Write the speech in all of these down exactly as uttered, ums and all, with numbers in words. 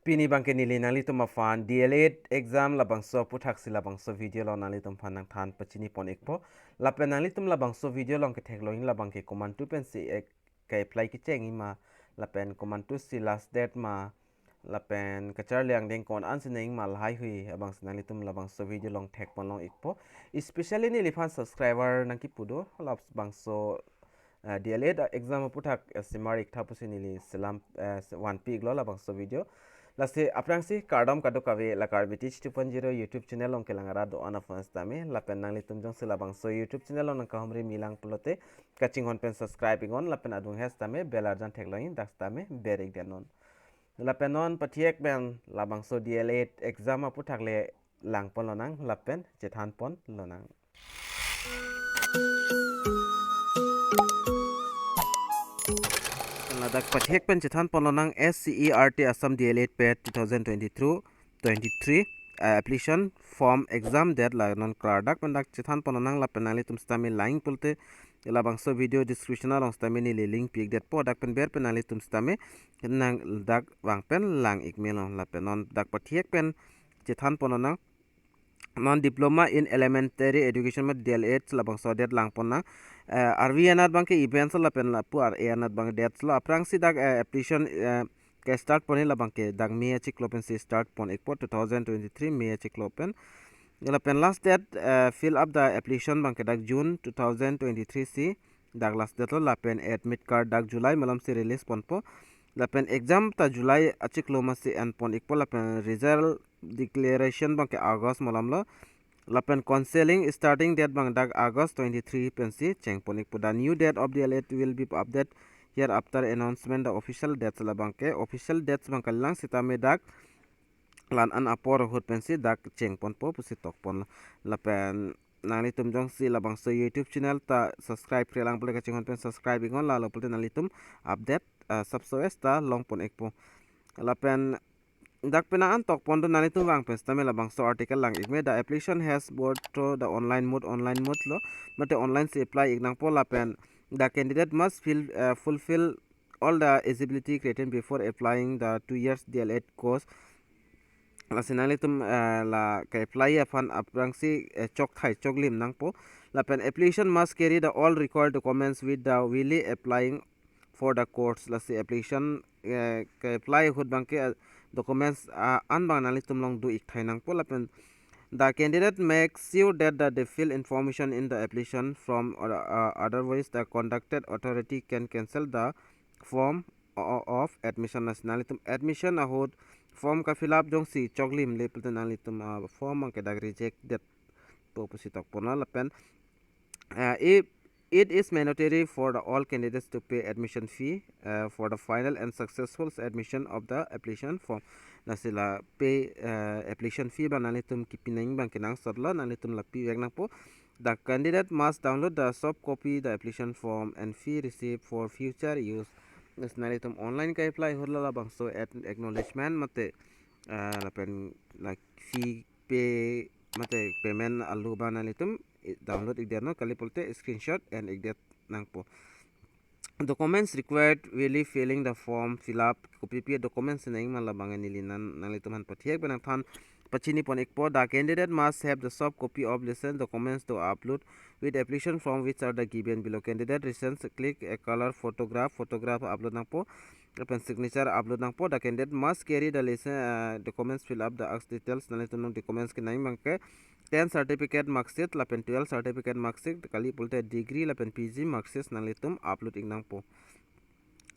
Pini abangke neli nanglitum aphan D L Ed exam labangso aputhaksi labangso video along nanglitum aphan nangthan pachini pon ikpo. Lapen nanglitum labangso video along ketheklong labangke komantu pensi ek, ke-apply kecheng ma, lapen komantusi last date ma, lapen kacharli angdeng ko-an si nangma lahaihui abangsi nanglitum labangso video along thek pon long ikpo. Especially neliphan subscriber nangkipu do, labangso eh, D L Ed exam aputhak, eh, simar iktha pusi neli selam, eh, se-, vanpi iklo labangso video. Lasi aphrangsi kardom kadokave la Karbi Teach two point zero YouTube channel along kelang arat do-an aphan sitame, lapen nanglitum jongsi labangso YouTube channel along nangkahumri milang pulote kachinghon pen subscribe iknon, lapen adung he sitame bell arjan theklong, dak sitame ber ikdet non. Lapen non pathiek pen labangso D L Ed exam aputhak le lang pon lonang lapen chethan pon lonang. Ladak pathiek pen chethan pon lonang S C E R T Assam D L Ed pet two thousand twenty-two twenty-three, eh, application form exam date la non klardak pen dak chethan pon lonang lapen nanglitum sitame lang pulote labangso video description along sitame neli link pi ikdetpo, dak pen ber pen nanglitum sitame nang dak vang pen lang ik me long. Lapen non dak pathiek pen chethan pon lonang non Diploma in Elementary Education ma D L Ed labangso date lang pon nang. Eh, arvi anat abangke events lapen lapu ar-e anat abang dates lo. Aphrangsi dak, eh, application, eh, ke-start pon labangke dak May achiklo pensi start pon ikpo, two thousand twenty-three May achiklo pen. Lapen last date, eh, fill up the application abangke dak June two thousand twenty-three si dak last date lo, lapen admit card dak July malom si release ponpo. Lapen exam ta July achiklo masi en pon ikpo, lapen result declaration abangke August malom lo. Lapen counseling starting date abang dak August twenty-three pensi cheng pon ikpo. The new date of the D L Ed will be updated hereafter announcement the official dates labangke. Official dates abang kalilang sitame dak la-an apor ahut pensi dak cheng ponpo pusi tok pon. Lapen nanglitum jongsi labangso YouTube channel ta subscribe-re lang pulote kachinghon pen subscribe iknon, lalo pulote nanglitum update, ah, sabso es ta long pon ikpo. Lapen dak pen an tok pon do nanglitum vang pen sitame labangso article lang ik me. The application has both through the online mode, online mode lo, mate online si apply ik nangpo, lapen the candidate must fill, uh, fulfill all the eligibility criteria before applying the two years D L Ed course. Lasi nanglitum, eh, la ke-apply aphan aphrangsi, eh, chokthai choklim nangpo. Lapen application must carry the all required documents with the while applying for the course. Lasi application, eh, ke-apply ahut abangke, eh, documents, ah, an abang nanglitum along do ikthai nangpo. Lapen the candidate makes sure that the, they fill information in the application form or, uh, otherwise the conducted authority can cancel the form o-, of admission. Lasi nanglitum admission ahut form ka-fill up jongsi choklimle pulote nanglitum, ah, form abangke dak reject detpo pusi tok pon lo. Lapen, ah, if it is mandatory for the all candidates to pay admission fee, uh, for the final and successful admission of the application form. Lasi la pay, uh, application fee abang nanglitum kipi nang abangke nangsot lo, nanglitum la pivek nangpo. The candidate must download the soft copy the application form and fee receipt for future use. Lasi nanglitum online ke-apply ahut labangso at-, acknowledgement mate, ah, lapen la fee pay mate payment alu abang nanglitum, eh, download ikdet non, kali pulote screenshot en ikdet nangpo. Documents required while filling the form fill up. Kopi pi documents nangma labang neli nang, nanglitum aphan pathiek pen nangthan pachini pon ikpo. The candidate must have the soft copy of licensed documents to upload with application form which are the given below. Candidate license, click a color photograph, photograph upload nangpo. Lapen signature upload nangpo. The candidate must carry the license, uh, documents fill up the asked details. Nanglitum along documents kenang abangke ten certificate mark sheet lapen twelve certificate mark sheet, kali pulote degree lapen P G mark sheet nanglitum upload ik nangpo.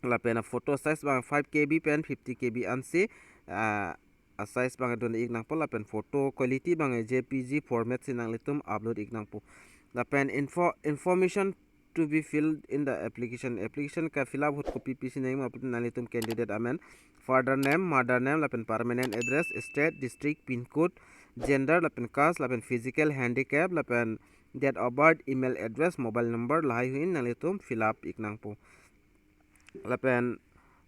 Lapen a-photo size abang five K B pen fifty K B ansi, ah, a-size abang dun ik nangpo, lapen photo quality abang J P G format si nanglitum upload ik nangpo. Lapen info-, information to be filled in the application. Application ke-fill up ahut kopi pi si nangma pulote nanglitum candidate amen, father name, mother name, lapen permanent address, state, district, pin code, gender, lapen caste, lapen physical handicap, lapen date of birth, email address, mobile number, lahaihui nanglitum fill up ik nangpo. Lapen,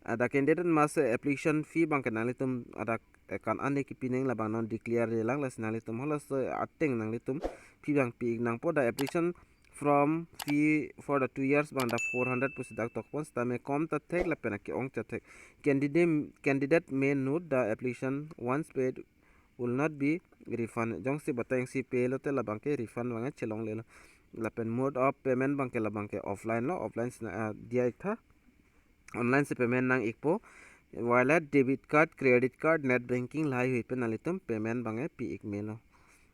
ah, the candidate must, eh, application fee abangke nanglitum adak, eh, kan ane kipi nang labang non declare-le lang, lasi nanglitum halaso ateng nanglitum fee abang pi ik nangpo. The application from fee for the two years abang dak four hundred pusi dak tokpon, sitame kom ta thek lapen ake-ong ta thek. Candidate, candidate may note the application once paid will not be refund. Jongsi bateng si pay lote labangke refund abangke chelonglelo. Lapen mode of payment abangke labangke offline lo, offline sina, ah, diya ik tha. Online si payment nang ikpo. Wallet, debit card, credit card, net banking lahaihui pen nanglitum payment abangke pi ik melo.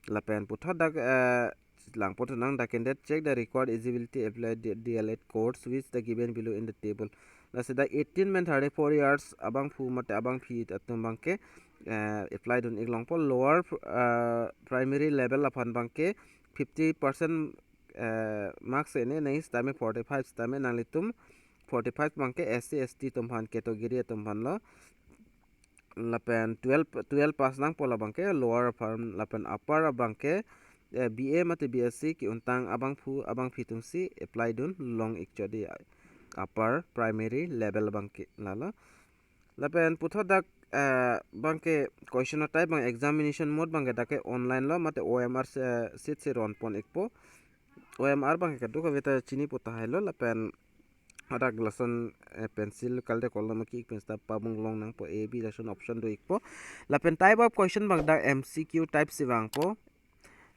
Lapen puthot dak, eh, langpo thu nang dak candidate check the required eligibility apply the, the alleged course which the given below in the table. Lasi dak eighteen pen thirty-four years abangphu mate abangphi atum abangke, eh, apply dun ik longpo. Lower, eh, primary level aphan abangke fifty percent, eh, marks ene nai sitame forty-five sitame nanglitum forty-five abangke S C S T atum aphan category atum aphan lo. Lapen twelve, twelve pass nangpo labangke lower aphan, lapen upper abangke, eh, B A mate B S C ke-untang abangphu abangphi atum si apply dun long ik chot di upper primary level abangke lalo. Lapen puthot dak, eh, abangke question type abang examination mode abangke dak ke online lo mate O M R se, eh, seat si ron pon ikpo. O M R abangke kadokave ta chinipo tahai lo, lapen hadak lason, eh, pencil kalde kolom ki ik pen sita pabung long nangpo, A B lason option do ikpo. Lapen type of question abang dak M C Q type si vangpo.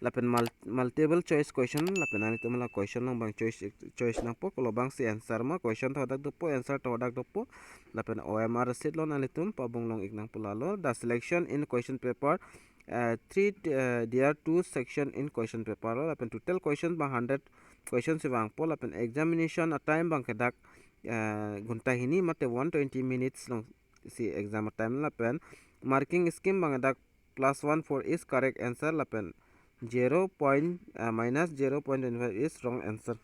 Lapen mul-, multiple choice question, lapen nanglitum la question along abang choice, choice nangpo, kolobang si answer ma, question ta hadak dopo, answer ta hadak dopo. Lapen O M R seat lo, nanglitum pabung long ik nangpo lalo. The selection in question paper, eh, three, eh, there are two section in question paper lo, lapen total question abang hundred question si vangpo, lapen examination a time abangke dak, eh, ghonta hini mate one twenty minutes long si exam a time, lapen marking scheme abang dak plus one for each correct answer, lapen zero point, eh, minus zero point twenty five is wrong answer.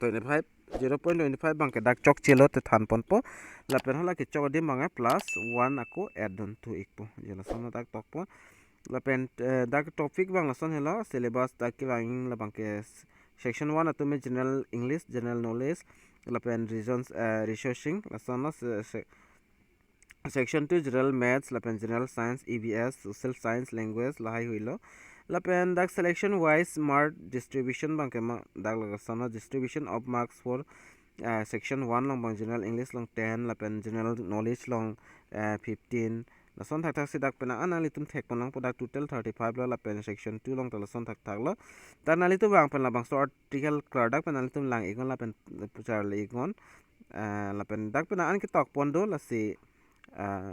Twenty five, zero point twenty five abangke dak chokche lo te than ponpo. Lapen hala kechok adim abangke plus one ako add dun thu ikpo. Je lason dak tokpo. Lapen, eh, dak topic abang lason helo, syllabus dak kevang labangke s-, section one atum ke general English, general knowledge, lapen reasons, eh, resourcing, lason lo se-, se-, section two general maths, lapen general science, E V S, social science, language, lahaihui lo. Lapen dak selection wise mark distribution abangke ma, dak lason lo distribution of marks for, eh, section one along abang general English along ten, lapen general knowledge along, eh, fifteen. Lason thakthak si dak penang an nanglitum thek pon nangpo, dak total thirty five lo, lapen section two along ta lason thakthak lo. Ta nanglitum vang pen labangso article klardak pen nanglitum lang iknon lapen puchar le iknon. Eh, lapen dak penang an ketok pon do, lasi, eh,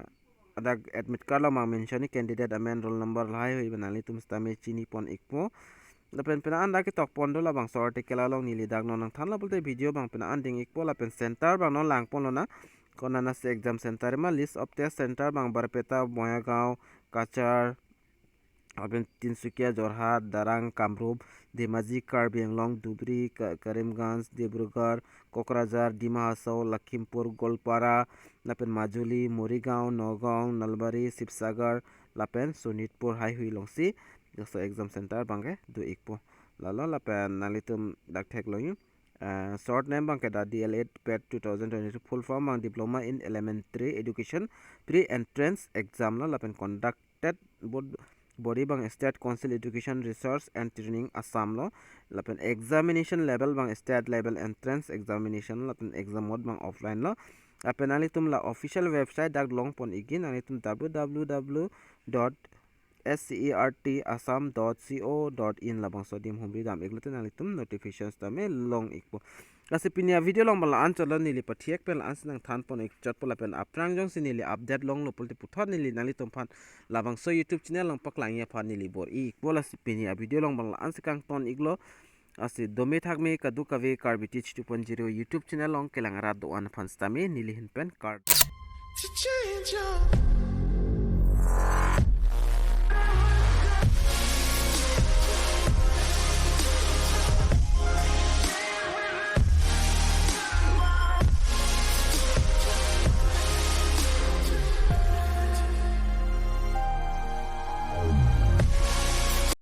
dak admit card along abang mention ni candidate amen, roll number lahaihui pen nanglitum sitame chini pon ikpo. Lapen penang an dak ketok pon do, labangso article along neli dak non nangthanlo pulote video abang penang an ding ikpo, lapen center abang non lang pon lonang. Konat si exam center ma, list of test center abang Barpeta, Bongaigaon, Cachar, lapen Tinsukia, Jorhat, Darrang, Kamrup, Dhemaji, Karbi Anglong, Dhubri, Ka-, Karimganj, Dibrugarh, Kokrajhar, Dima Hasao, Lakhimpur, Goalpara, lapen Majuli, Morigaon, Nagaon, Nalbari, Sibsagar, lapen Sonitpur haihui alongsi laso exam center abangke do ikpo. Lalo lapen nanglitum dak theklong, eh, short name abangke dak D L Ed, PET two thousand twenty-two, full form abang Diploma in Elementary Education Pre-Entrance Exam lo, lapen conducted bod-, body abang State Council Education Research and Training Assam lo, lapen examination level abang state level entrance examination lo, lapen exam mode abang offline lo. Lapen nanglitum la official website dak long pon ikji, nanglitum W W W dot S C E R T assam dot co dot in labangso adim humri dam iklote nanglitum notifications tame long ikpo. Lasi pini a video along abang la-an chot lo, neli pathek pen la-an si nangthan pon ik chotpo, lapen aphrang jongsi neli update longlo pulote puthot neli nanglitum aphan labangso YouTube channel along paklangji aphan neli bor-i ikpo. Lasi pini a video along abang la-an si kangton iklo. Lasi dome thakme kadokave Karbi Teach two point zero YouTube channel along kelang arat do-an aphan sitame neli ahin pen kard. To change your